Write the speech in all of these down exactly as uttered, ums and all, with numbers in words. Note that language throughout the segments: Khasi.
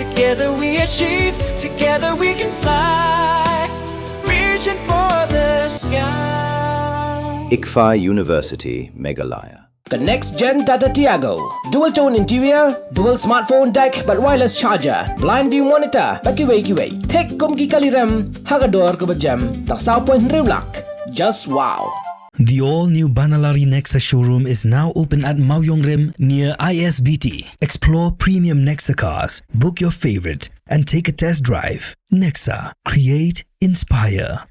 Together we achieve, together we can fly. Reaching for the sky. ICFAI University, Meghalaya. Ka next gen Tata Tiago. Dual tone interior, dual smartphone deck bad wireless charger, blind view monitor bad kiwei kiwei. Thik kum ki kali rem ha ka dor kaba jem. Tang saw point hynriew lak. Just wow. The all-new Banalari Nexa showroom is now open at Mawiong Rim near I S B T. Explore premium Nexa cars, book your favorite, and take a test drive. Nexa, create, inspire.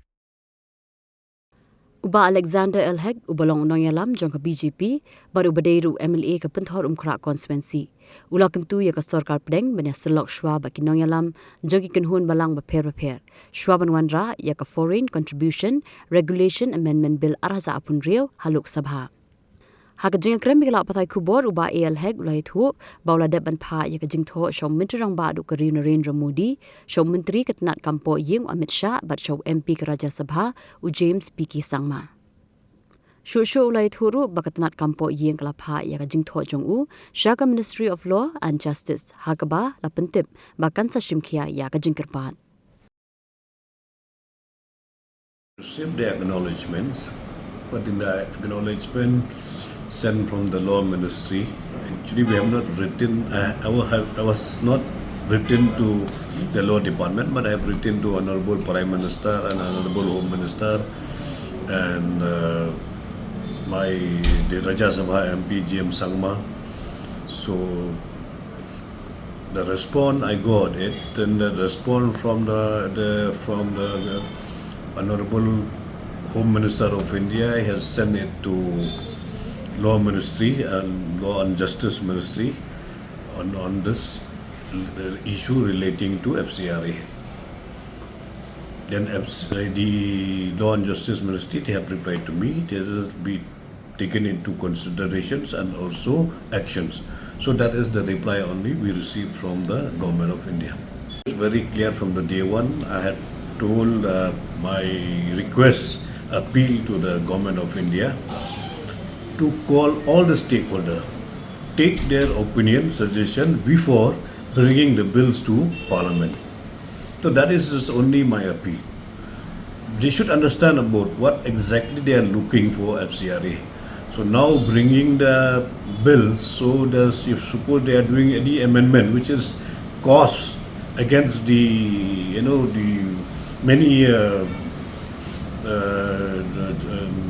U Bah Alexander L Hek, uba long u nongïalam jong ka B J P bad uba dei ruh M L A ka Pynthorumkhrah constituency, u la kyntu ïa ka sorkar pdeng ban ïasyllok shwa bad ki nongïalam jong ki kynhun balang bapher bapher shwa ban wanrah ïa ka Foreign Contribution Regulation Amendment Bill ar hajar arphew hynriew ha Lok Sabha. Ha ka jingïakren bad ki lad pathai khubor, u Bah A L Hek u la ïathuh ba u la dep ban phah ïa ka jingthoh sha u Myntri Rangbah duh ka ri u Narendra Modi, sha u Myntri ka tnat kam poh ïing u Amit Shah bad sha u M P ka Rajya Sabha u James P K Sangma. Shuh shuh u la ïathuh ruh ba ka tnat kam poh ïing ka la phah ïa ka jingthoh jong u sha ka Ministry of Law and Justice, ha kaba la pyntip ba kan sa shim khia ïa ka jingkyrpad. Received the acknowledgements, but in the acknowledgement sent from the law ministry, actually we have not written, I, I wa-, have, I was not written to the law department, but I have written to Honorable Prime Minister and Honorable Home Minister and, uh, my, the Rajya Sabha M P G M Sangma. So the response I got it, and the response from the, the, from the, the Honorable Home Minister of India has sent it to Law Ministry and Law and Justice Ministry on, on this issue relating to F C R A. Then F C, the Law and Justice Ministry, they have replied to me. They will be taken into considerations and also actions. So that is the reply only we received from the Government of India. It's very clear from the day one. I had told, uh, my request, appeal to the Government of India to call all the stakeholders, take their opinion, suggestion before bringing the bills to Parliament. So that is just only my appeal. They should understand about what exactly they are looking for F C R A. So now bringing the bills, so there's, if suppose they are doing any amendment which is cause against the, you know, the many, uh, uh, the, um,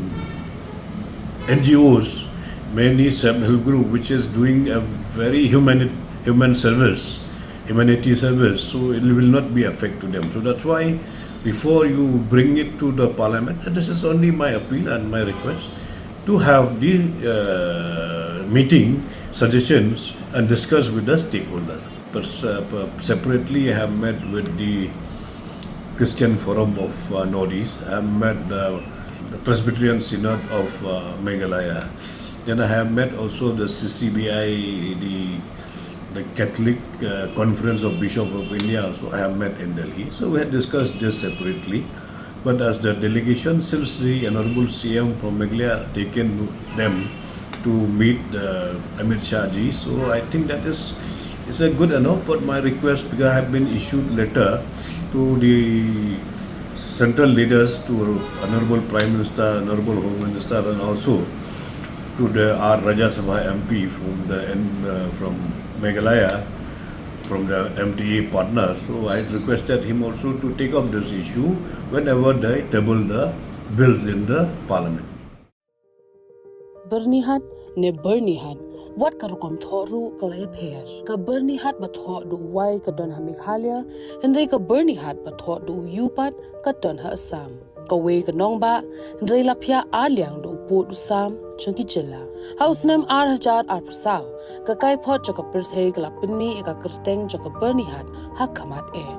N G Os, many self-help group which is doing a very human, human service, humanity service, so it will not be affect to them. So that's why before you bring it to the Parliament, and this is only my appeal and my request, to have the, uh, meeting, suggestions, and discuss with the stakeholders. But, uh, separately, I have met with the Christian Forum of, uh, Northeast. I have met the, the Presbyterian Synod of, uh, Meghalaya. Then I have met also the C C B I, the, the Catholic, uh, Conference of Bishops of India also I have met in Delhi. So we had discussed this separately. But as the delegation, since the Honorable C M from Meghalaya taken them to meet the Amit Shah ji, so I think that is, is a good enough. But my request, because I have been issued letter to the central leaders, to Honorable Prime Minister, Honorable Home Minister, and also to the, our Rajya Sabha M P from the, uh, from Meghalaya, from the M D A partner. So I requested him also to take up this issue whenever they table the bills in the Parliament. Byrnihat ne Byrnihat, wat ka rukom thoh ruh ka la ïapher. Ka Byrnihat ba thoh da u Y ka don ha Meghalaya, hynrei ka Byrnihat ba thoh da u U pat ka don ha Assam. Kawei ka nongbah, hynrei la phiah ar liang da u pud u sam jong ki jylla. Ha u snem ar hajar arphew saw, ka kaiphod jong ka pyrthei ka la pynmih ïa ka kyrteng jong ka Byrnihat ha khmat eh.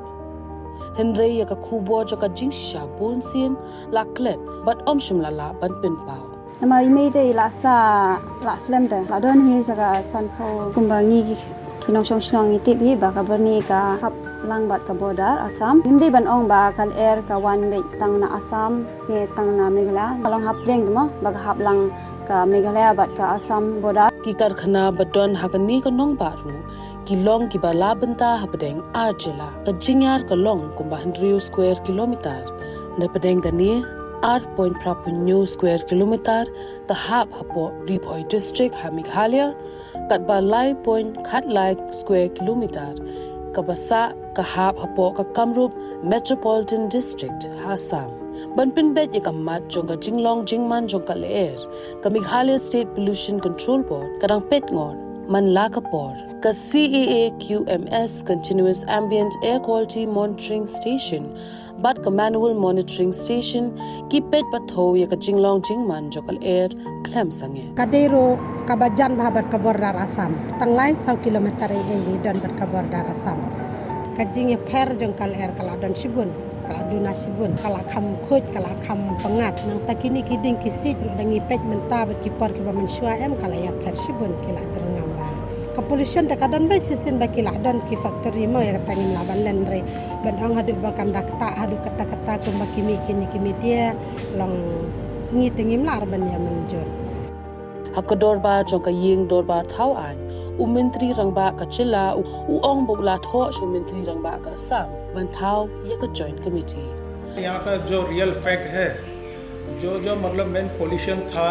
Hynrei ïa ka khubor jong ka jingshisha bunsien la klet bad ym shym la lah ban pynpaw. Namar i mei te i la sah, la slem te, la don hi sha ka sanphew. Kumba ngi ki, ki nongshong shnong ngi tip hi ba ka Byrni ka hap lang bad ka border Assam. Ngim dei ban ong ba ka lyer ka wan beit tang na Assam ne tang na Meghalaya. Ka long hapdeng te mo ba ka hap lang ka Meghalaya bad ka Assam border. Ki karkhana ba don ha kane ka nongbah ruh ki long kiba la bynta hapdeng ar jylla. Ka jingïar ka long kumba hynriew square kilometer. Napdeng kane ar point phra phew square kilometer ka hap hapoh Ri Bhoi District ha Meghalaya, katba lai point khatlai square kilometer kaba sah ka hap hapoh ka Kamrup Metropolitan District ha Assam. Ban pynbeit ïa ka mat jong ka jinglong jingman jong ka lyer, ka Meghalaya State Pollution Control Board ka dang peit ngor man la ka por. Ka C A A Q M S, Continuous Ambient Air Quality Monitoring Station, bad ka Manual Monitoring Station, ki peit pathou ïa ka jinglong jingman jong ka lyer khlem sangeh. Ka dei ruh kaba jan bha bad ka border Assam. Tang lai saw kilometer ei ei ngi don bad ka border Assam. Ka jingïapher jong ka lyer ka la don shibun, ka la duna shibun, ka la kham khuid, ka la kham pyngngad. Nangta kine ki dieng ki siej ruh da ngi peit mynta bad ki por kiba mynshuwa em ka la ïapher shibun, ki la jyrngam bha. Ka pollution te ka don beit shisien ba ki la don ki factory mo, ïa kata ngim lah ban len re. Ban ong haduh ba kan da ktah haduh katta katta kumba ki mih kine ki media, long ngi te ngim lah re ban ïa mynjur. Ha ka dorbar jong ka ïing dorbar thaw aiñ, u Myntri Rangbah ka jylla u, u ong ba u la thoh sha u Myntri Rangbah ka Assam ban thaw ïa ka Joint Committee. यहाँ का जो रियल फैक्ट है, जो जो मतलब मेन पोल्यूशन था,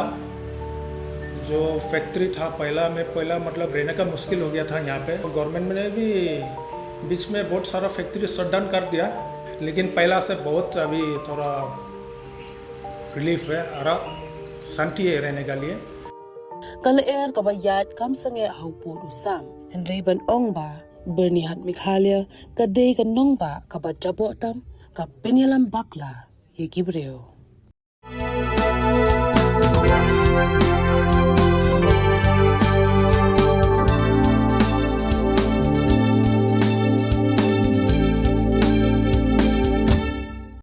जो फैक्ट्री था पहला में, पहला मतलब रहने का मुश्किल हो गया था यहाँ पे। गवर्नमेंट ने भी बीच में बहुत सारा फैक्ट्री शट डाउन कर दिया, लेकिन पहला से बहुत अभी थोड़ा रिलीफ है, आराम, शांति है रहने के लिए। Ka lyer kaba ïaid kam sangeh ha u pud u sam, hynrei ban ong ba Byrnihat Meghalaya ka dei ka nongbah kaba jaboh tam, ka pynïalam bakla ïa ki briew.